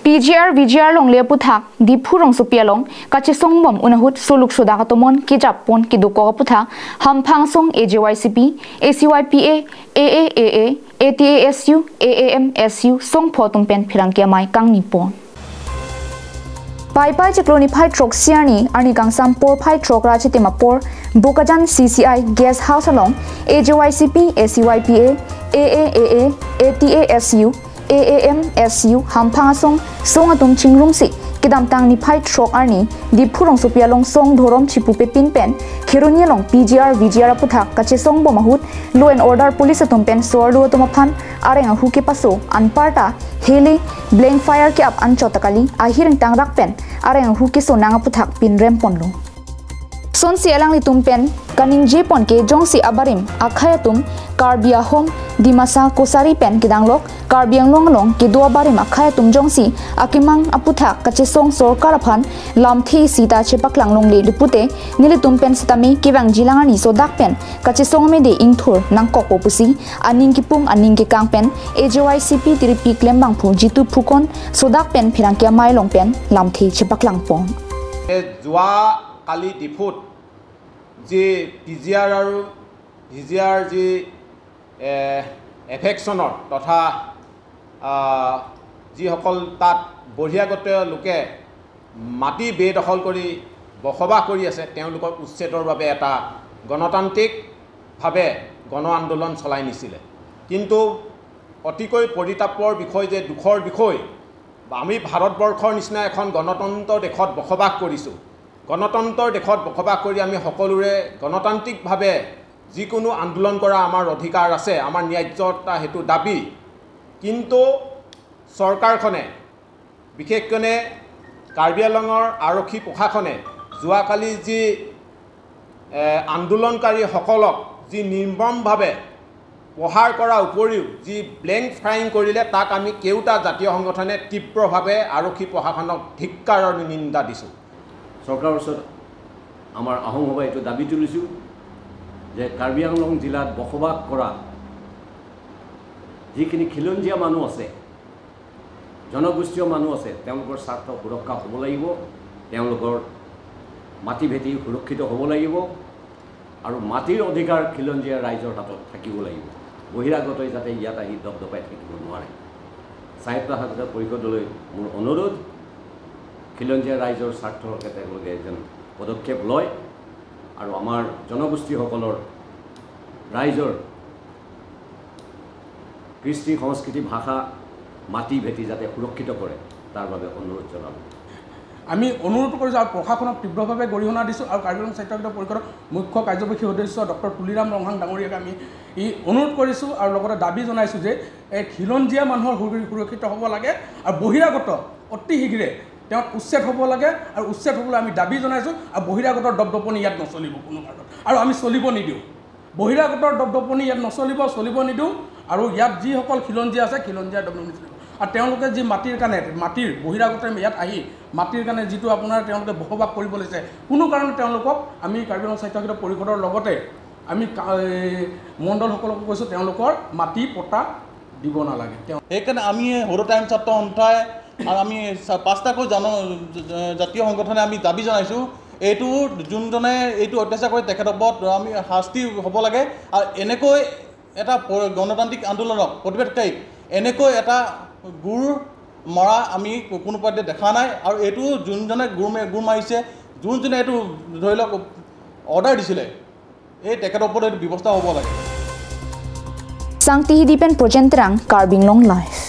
PGR VGR long le puthak diphu rong supialong kache songbom unahut soluk soda katomon ki japon ki duko putha hamphang song AJYCP ACYPA AAAA ATASU AAMSU song photum pen phirangkia mai kangni pon Pai pai chikloni phai trok siani ani gangsam por phai trok ra chitima por Bokajan CCI gas house along AJYCP ACYPA AAAA ATASU AAMSU hamphang song song atum chingrung si kidam tang ni phai trok arni diphurong supialong song dhorom chipu pe pin pen kheruni long PGR VGR putha kache song bomahut law and order police atum pen sorlu atumaphan areng hu ke paso anparta heli blank fire ke ap anchotakali ahireng tangrak pen areng hu ke sonanga puthak pin rem ponlo son si elang litum pen kaning je pon ke jongsi abarim akhayatum karbia home dimasa kosari pen kidanglok karbiang long long ke dua barim akhayatum jongsi akimang aputha kachesong sarkar aphan lamthi sita chepaklang long le lipute nilitum pen sitami kiwang jilangani sodak pen kachesong me de ingthur nangkok popusi aning kipung aning ke kang pen AJYCP tiripi klembang phu jitu phukon sodak pen phirangkia mai long pen lamthi chepaklang pon যোৱা কালি ডিফুত যি PGR আৰু VGR যি এফেকশ্যনৰ তথা যিসকল তাত বহিৰাগত লোকে মাটি বেদখল কৰি বসবাস কৰি আছে তেওঁলোকৰ উচ্ছেদৰ বাবে এটা গণতান্ত্ৰিকভাৱে গণ আন্দোলন চলাই নিছিলে। কিন্তু অতিকৈ পৰিতাপৰ বিষয় যে দুখৰ বিষয় আমি ভাৰতবৰ্ষৰ নিচিনা এখন গণতন্ত্ৰ দেশত বসবাস কৰিছোঁ। গণতন্ত্ৰৰ দেশত বসবাস কৰি আমি সকলোৰে গণতান্ত্ৰিকভাৱে যিকোনো আন্দোলন কৰা আমাৰ অধিকাৰ আছে, আমাৰ ন্যায্যতা সেইটো দাবী। কিন্তু চৰকাৰখনে বিশেষকৈ কাৰ্বি আংলঙৰ আৰক্ষী প্ৰশাসনে যোৱাকালি যি আন্দোলনকাৰীসকলক যি নিৰ্মমভাৱে প্ৰহাৰ কৰাৰ উপৰিও যি ব্লেংক ফায়াৰিং কৰিলে তাক আমি কেউটা জাতীয় সংগঠনে তীব্ৰভাৱে আৰক্ষী প্ৰশাসনক ধিক্কাৰ আৰু নিন্দা দিছোঁ। চৰকাৰৰ ওচৰত আমাৰ আহোম সভাই এইটো দাবী তুলিছোঁ যে কাৰ্বি আংলং জিলাত বসবাস কৰা যিখিনি খিলঞ্জীয়া মানুহ আছে, জনগোষ্ঠীয় মানুহ আছে, তেওঁলোকৰ স্বাৰ্থ সুৰক্ষা হ'ব লাগিব, তেওঁলোকৰ মাটি ভেটি সুৰক্ষিত হ'ব লাগিব আৰু মাটিৰ অধিকাৰ খিলঞ্জীয়া ৰাইজৰ হাতত থাকিব লাগিব। বহিৰাগতই যাতে ইয়াত আহি দপদপাই থাকিব নোৱাৰে। স্বায়ত্তশাসিত পৰিষদলৈ মোৰ অনুৰোধ, খিলঞ্জীয়া ৰাইজৰ স্বাৰ্থৰ হকে তেওঁলোকে যেন পদক্ষেপ লয় আৰু আমাৰ জনগোষ্ঠীসকলৰ ৰাইজৰ কৃষ্টি সংস্কৃতি ভাষা মাটি ভেটি যাতে সুৰক্ষিত কৰে তাৰ বাবে অনুৰোধ জনালোঁ। আমি অনুৰোধ কৰিছোঁ আৰু প্ৰশাসনক তীব্ৰভাৱে গৰিহণা দিছোঁ আৰু কাৰ্বি আংলং স্বায়ত্তশাসিত পৰিষদৰ মুখ্য কাৰ্যবাহী সদস্য ডক্টৰ তুলিৰাম ৰংহাং ডাঙৰীয়াক আমি অনুৰোধ কৰিছোঁ আৰু লগতে দাবী জনাইছোঁ যে এই খিলঞ্জীয়া মানুহৰ সুৰক্ষিত হ'ব লাগে আৰু বহিৰাগত অতি শীঘ্ৰে তেওঁক উচ্ছেদ হ'ব লাগে আৰু উচ্ছেদ হ'বলৈ আমি দাবী জনাইছোঁ আৰু বহিৰাগতৰ দপদপনি ইয়াত নচলিব কোনো কাৰণত আৰু আমি চলিব নিদিওঁ। বহিৰাগতৰ দপদপনি ইয়াত নচলিব, চলিব নিদিওঁ আৰু ইয়াত যিসকল খিলঞ্জীয়া আছে খিলঞ্জীয়াৰ দপদপনি চলিব আৰু তেওঁলোকে যি মাটিৰ কাৰণে মাটিৰ বহিৰাগতে ইয়াত আহি মাটিৰ কাৰণে যিটো আপোনাৰ তেওঁলোকে বসবাস কৰিব লৈছে কোনো কাৰণত তেওঁলোকক আমি কাৰ্বি আংলং স্বায়ত্তশাসিত পৰিষদৰ লগতে আমি মণ্ডলসকলকো কৈছোঁ তেওঁলোকৰ মাটি পট্টা দিব নালাগে। সেইকাৰণে আমি সৰু টাইম ছাত্ৰ সন্থাই আৰু আমি পাঁচটাকৈ জাতীয় সংগঠনে আমি দাবী জনাইছোঁ, এইটো যোনজনে এইটো অত্যাচাৰ কৰে তেখেতৰ ওপৰত আমি শাস্তি হ'ব লাগে আৰু এনেকৈ এটা গণতান্ত্ৰিক আন্দোলনক প্ৰতিবাদকাৰীক এনেকৈ এটা গুৰ মৰা আমি কোনো পধ্যে দেখা নাই আৰু এইটো যোনজনে গুৰ মাৰিছে, যোনজনে এইটো ধৰি লওক অৰ্ডাৰ দিছিলে, এই তেখেতৰ ওপৰত এইটো ব্যৱস্থা হ'ব লাগে। Sangti Hidipen Projentrang Karbinglong Live.